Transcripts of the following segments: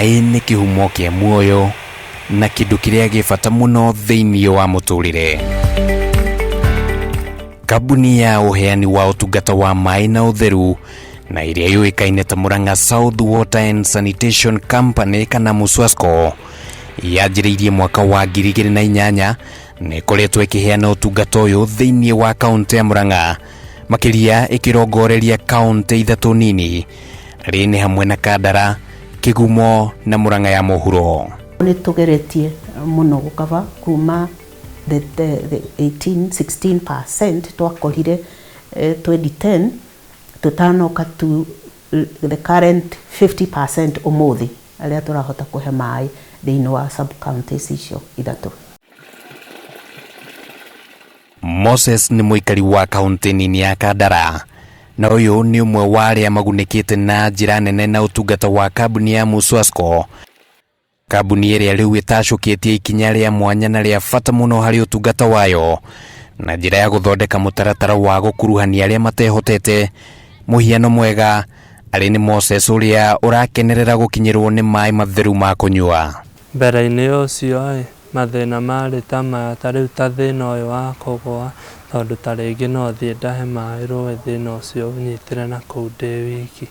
Maĩ nĩ kĩhumo kĩa muoyo na kĩndũ kĩrĩa gĩ bata mũno thĩinĩ wa mũtũrĩre. Kambuni ya ũheani wa ũtungata wa maĩ na ũtheru na ĩrĩa yũĩkaine ta Murang'a South Water and Sanitation Company kana MUSWASCO yanjĩrĩirie mwaka wa 2008 na ĩkoretwo ĩkĩheana ũtungata ũyũ thĩinĩ wa kaũntĩ ya Murang'a, makĩria ĩkĩrongoreria kaũntĩ ithatũ nini rĩ nĩ hamwe na Kandara, Kĩgumo na Murang'a ya mũhuro. Nĩ tũgeretie mũno gũkaba kuma the 18 16% twakorire 2010 tũtanoka to the current 50% ũmũthĩ arĩa tũrahota kũhe maĩ thĩinĩ wa sub counties icio ithatũ. Moses nĩ mũikari wa kaũntĩ nini ya Kandara na ũyũ nĩ ũmwe wa arĩa magunĩkĩte na njĩra nene na ũtungata wa kambuni ya MUSWASCO, kambuni ĩrĩa rĩu ĩtacũkĩtie ikinya rĩa mwanya na rĩa bata mũno harĩ ũtungata wayo na njĩra ya gũthondeka mũtaratara wa gũkuruhania arĩa matehotete. Mũhiano mwega arĩ nĩ Moses ũrĩa ũrakenerera gũkinyĩrwo nĩ maĩ matheru ma kũnyua. Mbere-inĩ ũcio ĩ mathĩna marĩ ta maya, ta rĩu ta thĩna ũyũ wa kũgũa, tondũ ta rĩngĩ no thiĩ ndahe maĩ rũĩ, thĩna ũcio ũnyitĩre na kũu ndĩ wiki.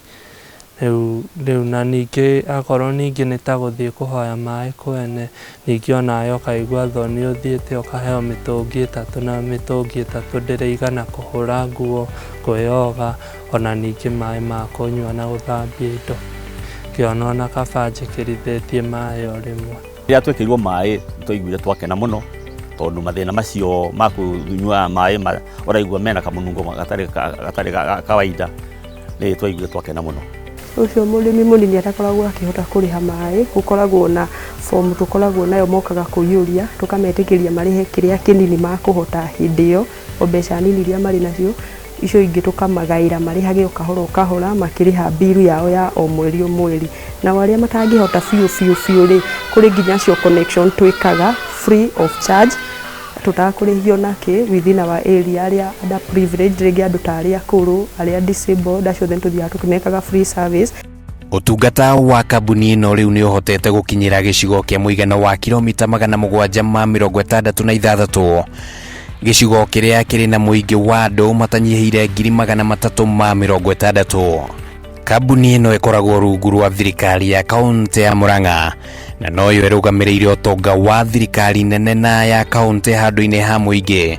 Rĩu na ningĩ akorwo ningĩ nĩ ta gũthiĩ kũhoya maĩ kwene, ningĩ onawe ũkaigua thoni ũthiĩte ũkaheo mĩtũngi ĩtatũ na mĩtũngi ĩtatũ ndĩrĩigana kũhũra nguo, kwĩyoga, ona ningĩ maĩ ma kũnyua na gũthambia indo. Ngĩona ona kaba njĩkĩrithĩtie maĩ o rĩmwe. Rĩrĩa twĩkĩirwo maĩ twaiguire twakena mũno tondũ mathĩna macio ma kũnyua maĩ ũraigua mena kamũnungo gatarĩ ga kawaida, nĩ twaiguire twakena mũno. Ũcio mũrĩmi mũnini atakoragwo akĩhota kũrĩha maĩ, gũkoragwo na fomu tũkoragwo nayo mokaga kũiyũria, tũkametĩkĩria marĩhe kĩrĩa kĩnini makũhota hĩndĩ ĩyo, o mbeca nini iria marĩ nacio, icio ingĩ tũkamagaĩra marĩhage o kahora o kahora makĩrĩha mbiru yao ya o mweri o mweri. Nao arĩa matangĩhota biũ biũ biũ rĩ, kũrĩ nginya acio connection twĩkaga free of charge tũtakũrĩhio nakĩ within our area, arĩa underprivileged, rĩngĩ andũ ta arĩa akũrũ, arĩa disabled, acio othe nĩtũthiaga tũkĩmekaga free service. Ũtungata wa kambuni ĩno rĩu nĩ ũhotete gũkinyĩra gĩcigo kĩa mũigana wa kilomita 766, gĩcigo kĩrĩa kĩrĩ na mũingĩ wa andũ matanyihĩire 360,000. Kambuni ĩno ĩkoragwo rungu rwa thirikari ya kaũntĩ ya Murang'a na noyo ĩrũgamĩrĩire ũtonga wa thirikari nene na ya kaũntĩ handũ-inĩ ha mũingĩ.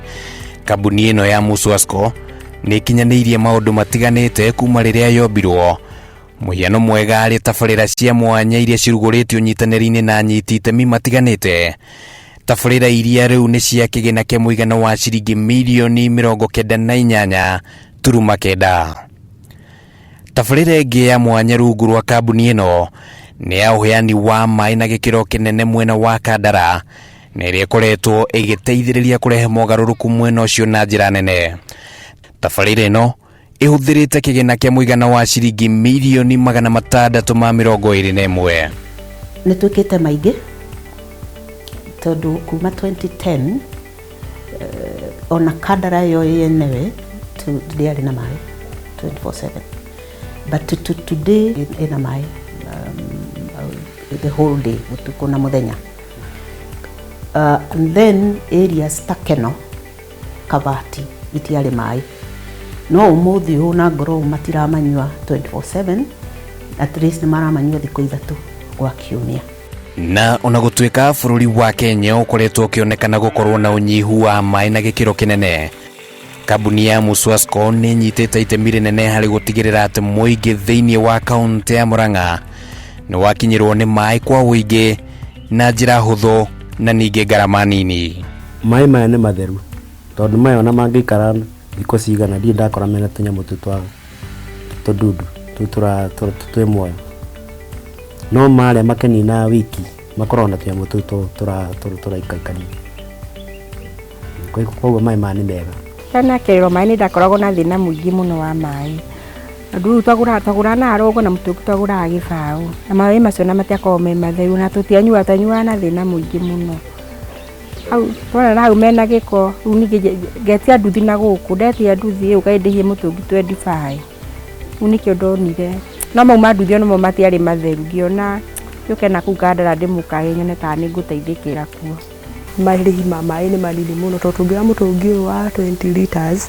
Kambuni ĩno ya MUSWASCO nĩ ĩkinyanĩirie maũndũ matiganĩte kuma rĩrĩa yombirwo. Mũhiano mwega arĩ tabarĩra cia mwanya iria cirugũrĩtio ũnyitanĩri-inĩ na anyiti itemi matiganĩte, tabarĩra iria rĩu nĩ cia kĩgĩna kĩa mũigana wa ciringi mirioni 98.9. Tabarĩra ĩngĩ ya mwanya rungu rwa kambuni ĩno nĩ ya ũheani wa maĩ na gĩkĩro kĩnene mwena wa Kandara na ĩrĩa ĩkoretwo ĩgĩteithĩrĩria kũrehe mogarũrũku mwena ũcio na njĩra nene. Tabarĩra ĩno ĩhũthĩrĩte kĩgĩna kĩa mũigana wa ciringi mirioni 621. Nĩ twĩkĩte maingĩ tondũ kuma 2010 ona Kandara ĩyo yenyewe ndĩarĩ na maĩ 24/7, but today ĩna maĩ the whole day, ũtukũ na mũthenya. And then areas ta Keno, Kabati itiarĩ maĩ, no ũmũthĩ ũyũ na ngorwo matiramanyua 24/7, at least nĩ maramanyua thikũ 3 gwa kiumia. Na ona gũtuĩka bũrũri wa Kenya ũkoretwo ũkĩonekana gũkorwo na ũnyihu wa maĩ na gĩkĩro kĩnene, kambuni ya MUSWASCO nĩ ĩnyitĩte itemi rĩnene harĩ gũtigĩrĩra atĩ mũingĩ thĩinĩ wa kaũntĩ ya Murang'a nĩ wakinyĩrwo nĩ maĩ kwa ũingĩ na njĩra hũthũ na ningĩ ngarama nini. Maĩ maya nĩ matheru tondũ maya ona mangĩikara thikũ cigana ndirĩ ndakora mena tũnyamũ tũu twa tũdudu tũu twĩ muoyo, no marĩa makĩnina wiki makoragwo na tũnyamũ tũu tũraikaikania, koguo maĩ maya nĩ mega. Ndanakererwo maĩ nĩ ndakoragwo na thĩna mũingĩ mũno wa maĩ, tondũ rĩu twagũraga na rũgo na mũtũngi twagũraga gĩbaũ, na maĩ macio ona matiakoragwo me matheru na tũtianyuaga, twanyuaga na thĩna mũingĩ mũno. Hau twona na hau mena gĩko, rĩu ningĩ ngetia nduthi na gũkũ, ndetia nduthi ĩgũka ĩndĩhie mũtũngi 25, rĩu nĩkĩo ndonire, no mau ma nduthi onamo matiarĩ matheru, ngĩona Njũke nakũu Kandara ndĩmũkae nyone kana nĩ ngũteithĩkĩra kuo. Marĩhi ma maĩ nĩ manini mũno tondũ tũngĩoya mũtũngi ũyũ wa 20 liters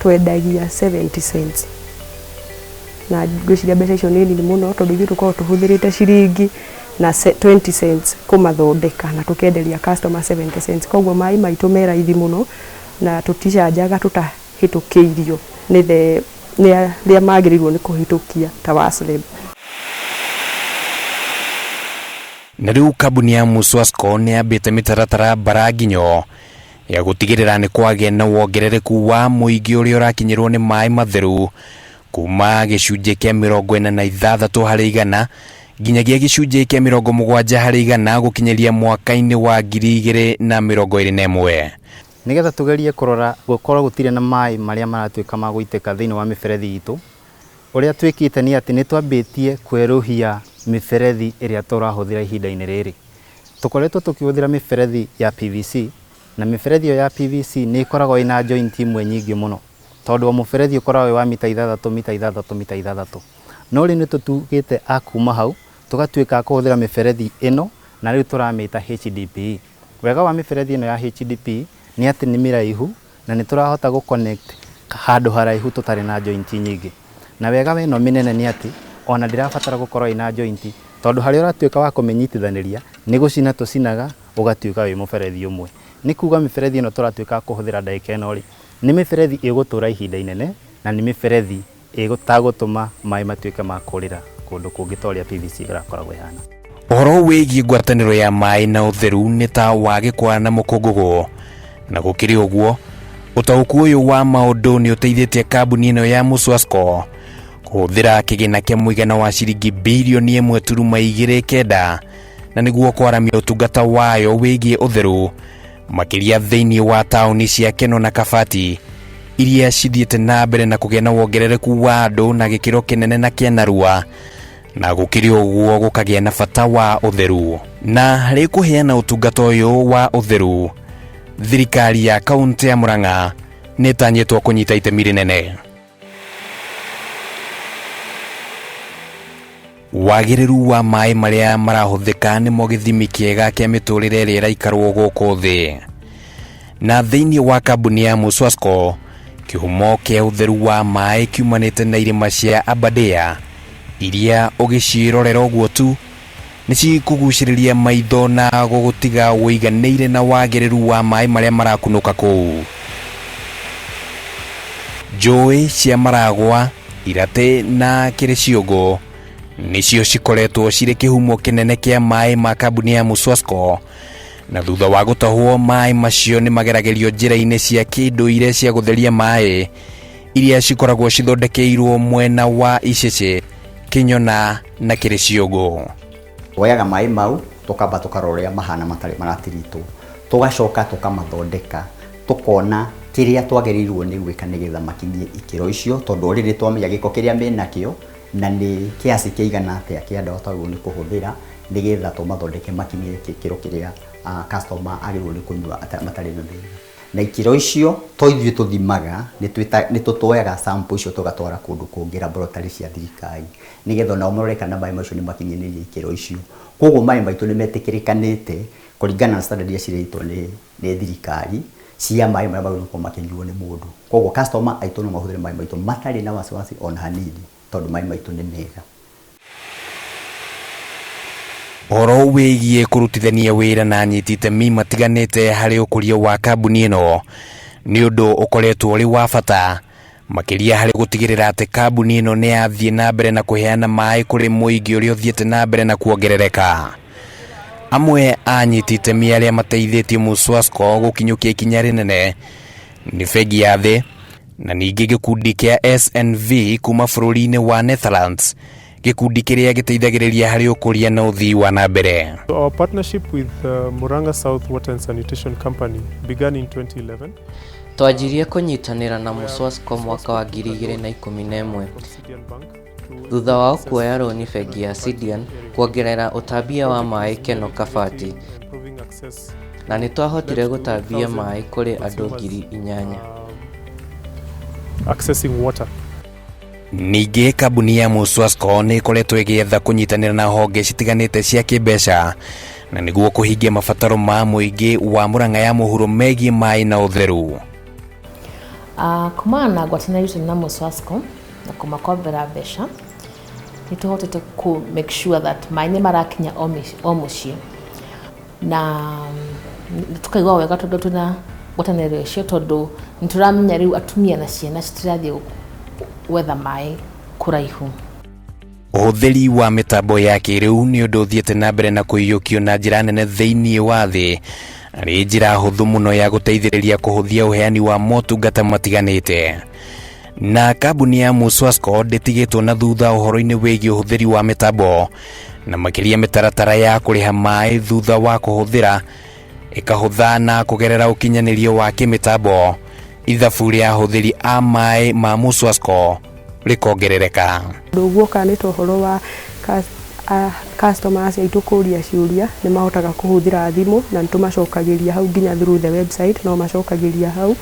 twendagia 70 cents na ngwĩciria mbeca icio nĩ nini mũno tondũ ithuĩ tũkoragwo tũhũthĩrĩte ciringi na 20 cents kũmathondeka na tũkenderia customer 70 cents. Koguo maĩ maitũ me raithi mũno na tũticanjaga tũtahĩtũkĩirio nĩ the nĩ arĩa magĩrĩirwo nĩ kũhĩtũkia ta WASREB. Na rĩu kambuni ya Muswasco nĩ yambĩte mĩtaratara mbaranginyo ya gũtigĩrĩra nĩ kwagĩa na wongerereku wa mũingĩ ũrĩa ũrakinyĩrwo nĩ maĩ matheru kuma gĩcunjĩ kĩa 46% nginyagia gĩcunjĩ kĩa 70% gũkinyĩria mwaka-inĩ wa 2021. Nĩgetha tũgerie kũrora gũkorwo gũtirĩ na maĩ marĩa maratuĩka ma gũitĩka thĩinĩ wa mĩberethi itũ, ũrĩa twĩkĩte nĩ atĩ nĩ twambĩtie kwerũhia mĩberethi ĩrĩa tũrahũthĩra ihinda-inĩ rĩrĩ. Tũkoretwo tũkĩhũthĩra mĩberethi ya PVC, na mĩberethi ĩyo ya PVC nĩ ĩkoragwo ĩna joint imwe nyingĩ mũno, tondũ o mũberethi ũkoragwo wĩ wa mita ithathatũ, mita ithathatũ, mita ithathatũ. No rĩu nĩ tũtuĩkĩte a kuma hau, tũgatuĩka a kũhũthĩra mĩberethi ĩno, na rĩu tũramĩta HDPE. Wega wa mĩberethi ĩno ya HDPE nĩ atĩ nĩ mĩraihu, na nĩ tũrahota gũ connect handũ haraihu tũtarĩ na joint nyingĩ. Na wega wa ĩno mĩnene nĩ atĩ, ona ndĩrabatara gũkorwo ĩna joint, tondũ harĩa ũratuĩka wa kũmĩnyitithanĩria, nĩ gũcina tũcinaga, ũgatuĩka wĩ mũberethi ũmwe. Nĩ kuga mĩberethi ĩno tũratuĩka a kũhũthĩra ndagĩka ĩno rĩ, nĩ mĩberethi ĩgũtũra ihinda inene, na nĩ mĩberethi ĩtagũtũma maĩ matuĩke ma kũrĩra kũndũ kũngĩ ta ũrĩa PVC ĩrakoragwo ĩhana. Ũhoro wĩgiĩ ngwatanĩro ya maĩ na ũtheru nĩ ta wa gĩkwa na mũkũngũgũ, na gũkĩrĩ ũguo ũtaũku ũyũ wa maũndũ nĩ ũteithĩtie kambuni ĩno ya Muswasco kũhũthĩra kĩgĩna kĩa mũigana wa ciringi birioni 1.29 na nĩguo kwaramia ũtungata wayo wĩgiĩ ũtheru makĩria thĩinĩ wa taũni cia Keno na Kabati iria cithiĩte na mbere na kũgĩa na wongerereku wa andũ na gĩkĩro kĩnene na kĩa narua, na gũkĩrĩ ũguo gũkagĩa na bata wa ũtheru. Na harĩ kũheana ũtungata ũyũ wa ũtheru, thirikari ya kaunti ya Murang'a nĩ ĩtanyĩtwo kũnyita itemi rĩnene. Wagĩrĩru wa maĩ marĩa marahũthĩka nĩmo gĩthimi kĩega kĩa mĩtũrĩre ĩrĩa ĩraikarwo gũkũ thĩ. Na thĩinĩ wa kambuni ya Muswasco, kĩhumo kĩa ũtheru wa maĩ kiumanĩte na irĩma cia Aberdare iria ũgĩciĩrorera ũguo tu nĩ cikũgucĩrĩria maitho na gũgũtiga ũiganĩire na wagĩrĩru wa maĩ marĩa marakunũka kũu. Njũĩ cia Maragwa, Iratĩ na Kĩrĩciũngũ nĩcio cikoretwo cirĩ kĩhumo kĩnene kĩa maĩ ma kambuni ya Muswasco, na thutha wa gũtahwo maĩ macio nĩ mageragĩrio njĩra-inĩ cia kĩndũire cia gũtheria maĩ iria cikoragwo cithondekeirwo mwena wa Icĩcĩ, Kĩnyona na Kĩrĩciũngũ. Woyaga maĩ mau tũkamba tũkarora ũrĩa mahana matarĩ maratiritwo, tũgacoka tũkamathondeka, tũkona kĩrĩa twagĩrĩirwo nĩ gwĩka nĩgetha makinyie ikĩro icio, tondũ already twamenya gĩko kĩrĩa menakĩo na nĩ kiasi kĩigana atĩa kĩa ndawa twagĩrĩirwo nĩ kũhũthĩra nĩgetha tũmathondeke makinyie gĩkĩro kĩrĩa customer agĩrĩirwo nĩ kũnyua matarĩ na thĩna. Na ikĩro icio to ithuĩ tũthimaga, nĩ tũtwoyaga sample icio tũgatwara kũndũ kũngĩ laboratory cia thirikari nĩgetha onao marore kana maĩ macio nĩ makinyanĩirie ikĩro icio. Koguo maĩ maitũ nĩ metĩkĩrĩkanĩte kũringana na standard iria cirehetwo nĩ thirikari cia maĩ marĩa magĩrĩirwo gũkorwo makĩnyuo nĩ mũndũ. Koguo customer aitũ no mahũthĩre maĩ maitũ matarĩ na wasiwasi ona hanini, tondũ maĩ maitũ nĩ mega. Ũhoro wĩgiĩ kũrutithania wĩra na anyiti itemi matiganĩte harĩ ũkũria wa kambuni ĩno nĩ ũndũ ũkoretwo ũrĩ wa bata makĩria harĩ gũtigĩrĩra atĩ kambuni ĩno nĩ yathiĩ na mbere na kũheana maĩ kũrĩ mũingĩ ũrĩa ũthiĩte na mbere na kuongerereka. Amwe a anyiti itemi arĩa mateithĩtie Muswasco gũkinyũkia ikinya rĩnene nĩ Bengi ya Thĩ na ningĩ gĩkundi kĩa SNV kuma bũrũri-inĩ wa Netherlands, gĩkundi kĩrĩa gĩteithagĩrĩria harĩ ũkũria na ũthii wa na mbere. Our partnership with Murang'a South Water and Sanitation Company began in 2011. Twanjirie kũnyitanĩra na Muswasco mwaka wa 2011 thutha wao kuoya rũni bengi ya Sidian kuongerera ũtambia wa maĩ Keno Kabati, na nĩ twahotire gũtambia maĩ kũrĩ andũ 8,000. Accessing water. Ningĩ kambuni ya Muswasco nĩ ĩkoretwo ĩgĩetha kũnyitanĩra na honge citiganĩte cia kĩmbeca na nĩguo kũhingia mabataro ma mũingĩ wa Murang'a ya mũhuro megiĩ maĩ na ũtheru. Kumana na ngwatanĩro itũ na Muswasco na kũmakombera mbeca, nĩ tũhotete kũ make sure that maĩ nĩ marakinya o mũciĩ, na tũkaigua wega tondũ twĩna ngwatanĩro icio, tondũ nĩ tũramenya rĩu atumia na ciana citirathiĩ gwetha maĩ kũraihu. Ũhũthĩri wa mĩtambo ya kĩrĩu nĩ ũndũ ũthiĩte na mbere na kũiyũkio na njĩra nene thĩinĩ wa thĩ, arĩ njĩra hũthũ mũno ya gũteithĩrĩria kũhũthia ũheani wa motungata matiganĩte. Na kambuni ya Muswasco ndĩtigĩtwo na thutha ũhoro-inĩ wĩgiĩ ũhũthĩri wa mĩtambo, na makĩria mĩtaratara ya kũrĩha maĩ thutha wa kũhũthĩra ĩkahũtha na kũgerera ũkinyanĩrio wa kĩmĩtambo, ithabu rĩa ahũthĩri a maĩ ma Muswasco rĩkongerereka. Ũndũ guoka nĩ ta ũhoro wa customers aitũ kũria ciũria, nĩ mahotaga kũhũthĩra thimũ na nĩ tũmacokagĩria hau, nginya through the website no macokagĩria hau.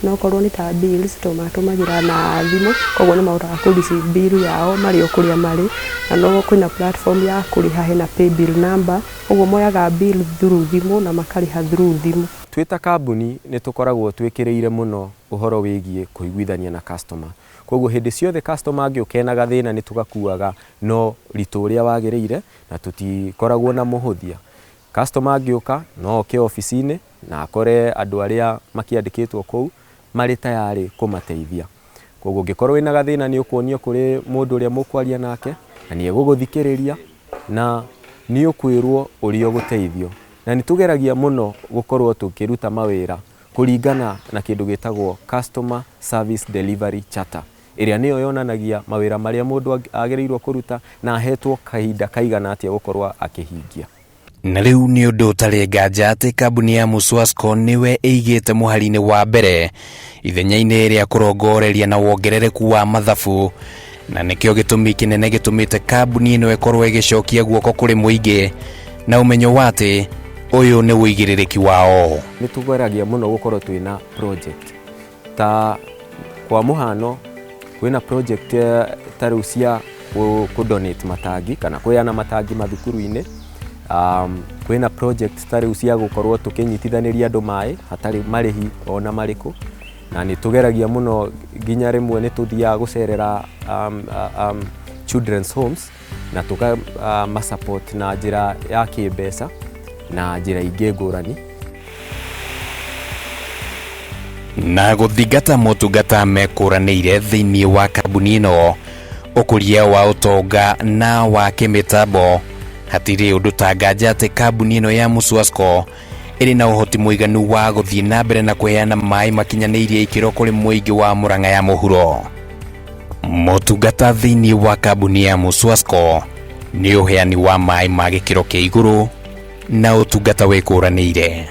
No korwo nĩ ta bills, tũmatũmagĩra na thimũ, koguo nĩ mahotaga kũ receive bill yao marĩ o kũrĩa marĩ. Na no kwĩna platform ya kũrĩha, hena paybill number, ũguo moyaga bill through thimũ na makarĩha through thimũ. Twĩ ta kambuni nĩ tũkoragwo twĩkĩrĩire mũno ũhoro wĩgiĩ kũiguithania na customer. Koguo hĩndĩ ciothe customer angĩũka ena gathĩna, nĩ tũgakuaga no ritũ ũrĩa wagĩrĩire na tũtikoragwo na mũhũthia. Customer angĩũka, no oke obici-inĩ na akore andũ arĩa makĩandĩkĩtwo kũu marĩ tayarĩ kũmateithia. Koguo ũngĩkorwo wĩna gathĩna, nĩ ũkuonio kũrĩ mũndũ ũrĩa mũkwaria nake na nĩ egũgũthikĩrĩria na nĩ ũkwĩrwo ũrĩa ũgũteithio. Na nĩ tũgeragia mũno gũkorwo tũkĩruta mawĩra kũringana na kĩndũ gĩtagwo Customer Service Delivery Charter, ĩrĩa nĩyo yonanagia mawĩra marĩa mũndũ agĩrĩirwo kũruta na ahetwo kahinda kaigana atĩa gũkorwo akĩhingia. Na rĩu nĩ ũndũ ũtarĩ nganja atĩ kambuni ya Muswasco nĩwe ĩigĩte mũhari-inĩ wa mbere ithenya-inĩ rĩa kũrongoreria na wongerereku wa mathabu, na nĩkĩo gĩtũmi kĩnene gĩtũmĩte kambuni ĩno ĩkorwo ĩgĩcokia guoko kũrĩ mũingĩ na ũmenyo wa atĩ ũyũ nĩ ũigĩrĩrĩki wao. Nĩ tũgeragia mũno gũkorwo twĩna project, ta kwa mũhano kwĩna project ta rĩu cia kũ donate matangi kana kũheana matangi mathukuru-inĩ. Kwĩna project ta rĩu cia gũkorwo tũkĩnyitithanĩria andũ maĩ hatarĩ marĩhi ona marĩkũ, na nĩ tũgeragia mũno, nginya rĩmwe nĩ tũthiaga gũcerera children's homes na tũka masupport na njĩra ya kĩmbeca na njĩra ingĩ ngũrani. Na gũthingata motungata mekũranĩire thĩinĩ wa kambuni ĩno, ũkũria wa ũtonga na wa kĩmĩtambo, hatirĩ ũndũ ta nganja atĩ kambuni ĩno ya Muswasco ĩrĩ na ũhoti mũiganu wa gũthiĩ na mbere na kũheana maĩ makinyanĩirie ikĩro kũrĩ mũingĩ wa Murang'a ya mũhuro. Motungata thĩinĩ wa kambuni ya Muswasco nĩ ũheani wa maĩ ma gĩkĩro kĩa igũrũ na ũtungata wĩkũranĩire.